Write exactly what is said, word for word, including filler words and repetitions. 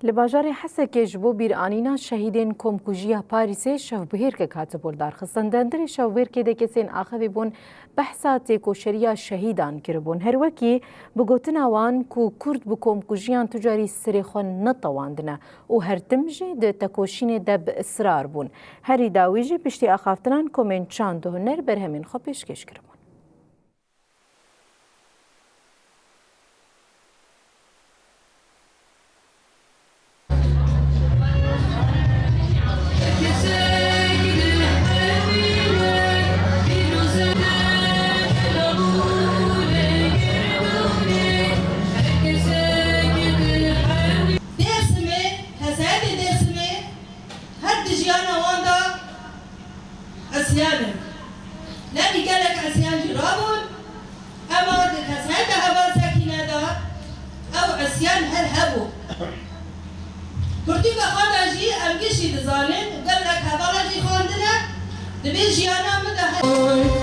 Li bajarê Hesekê ji bo bîranîna şehîdên komkujiya Parîsê şevbihêrkek hatibû lidarxistin. Di hundirê şevbihêrkê de kesên axivî bûn behsa têkoşeriya şehîdan kiribûn. Her wekî bi gotina wan ku Kurd bi komkujiyan tu carî serê xwe netewandine û her tim jî di tekoşînê de bi israr bûn. Herî dawî jî piştî axaftinan komên çand û huner berhemên xwe pêşkêş kiribûn. Dêrsimê, kesayetê Dêrsimê her di jiyana wan de isyan e. Lebî gelek isyan jî rabûn, ema di kesayeta heval Sekîne de ew isyan her hebû. Pirtûka xwe de jî em gişî dizanin û gelek hevala jî xwendine, dibê jiyana min de her